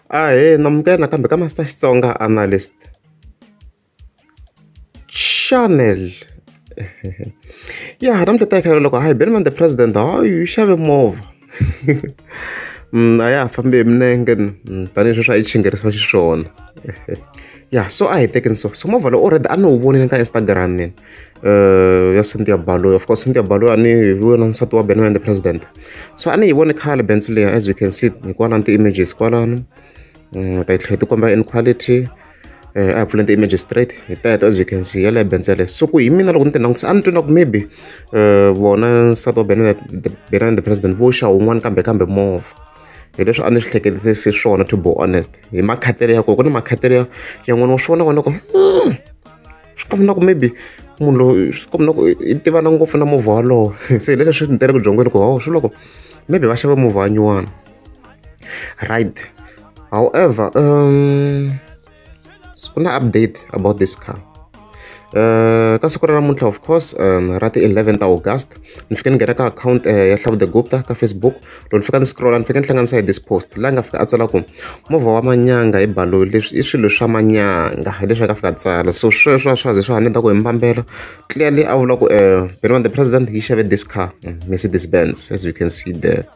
Ahee, namukela nakambe ka Master Xitsonga Analyst Channel. Ya namuntlha ta hi loko hayi Benny the President hayi yi xave movha a ya ha fambi hi milenge tanihi sweswi a yi chingerisiwa xiswona. Ya so a hi tekeni so so movha lowu already a ni wu vonile ka Instagram mina ya Cynthia Baloyi, of course Cynthia Baloyi a ni hi wena nsati wa Benny the President. So a ni yi vone khale Benz leyi, as you can see hikwalano ti-images kwalano ta yi tlhela ti komba in quality. A hi pfuleni ti-images straight hi teto, as you can see yaleyo Benz yaleyo. So ku hi mina loko ni ti langutisa a ni twi na ku maybe vona nsati wa Benny the President vo xava wun'wana kambe kambe movha hi leswi a ni swi hleketise swona, to be honest. Hi makhatele ya kona, ku na makhatele ya yan'wana wa swi vona kona ku swi komba na ku maybe munhu loyi swi komba na ku i tivana ngopfu na movha walowo. Se hi leswi swi ni tele ku byongweni ku ho swi loko maybe va xave movha wa nyuwana, right? However, ku na update about this car. Ka siku ra namuntlha, of course, ra ti 11 ta August, ni fike ni nghena ka account ya Hlavu the Gupta ka Facebook. Loko ni fika ni scrolla, ni fike ni hlanganisa hi this post laha nga fika a tsala ku movha wa manyanga hi Baloyi, leswi i swilo swa manyanga, hi leswi a nga fika a tsala. So sweswo a swa ze swa ha ni ta ku hi mbambela clearly a vula ku Benny the President yi xave this car, Mercedes Benz, as you can see there.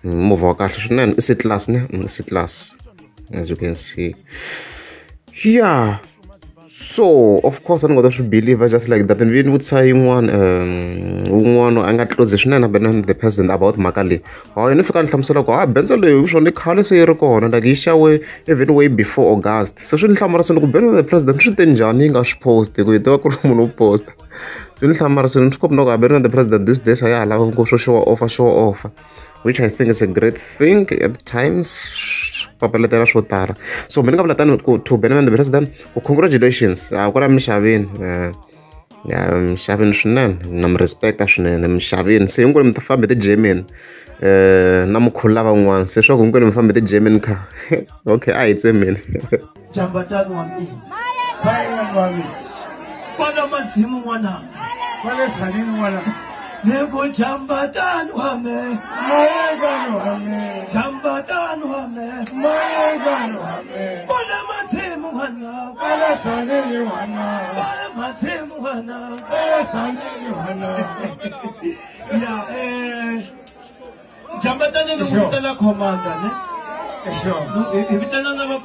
Movha wa kahle swinene, i C class ne, C class, as you can see. Yeah, so of course a ni nga ta swi believe just like that. Ni vi ni vutisa yin'wana wun'wana a nga close swinene na Benny the President about mhaka leyi. Hayi, ni fika ni hlamusela ku ha Benz leyi swona i khale se yi ri kona, like yi xawe even way before August. Se swi ni hlamarisa ni ku Benny the President swi te njhani yi nga swi post, hi ku hi tiva ku ri munhu wo posta. Swi ni hlamarisa ni swi komba na ku Benny the President these days a ya ha lava ngopfu swo show off, show off, which I think is a great thing at times, papalatela swo tala. So mina ni nga vula tani ku to Benny the President ku congratulations, a ku la mixaveni, ya mixaveni swinene, na mi respecta swinene mixaveni. Se hinkwenu mi ta famba hi ti-German na mukhulu lavan'wana, se swa ku hinkwenu mi famba hi ti-German car. Okay, a hi tsemeni. Jambatani wa mina, Bayani wa mina, kwala madzimu n'wananga, kwale salini n'wananga, ni ku jambatani wa me, mayekani wa me, jambatani wa me, mayekani wa me, kwala madzimu n'wananga, kwale salini n'wananga, kwala madzimu n'wananga, kwale salini n'wananga. Ya jambatani ni n'wi vitana commander ne, Sure. hi vitana na va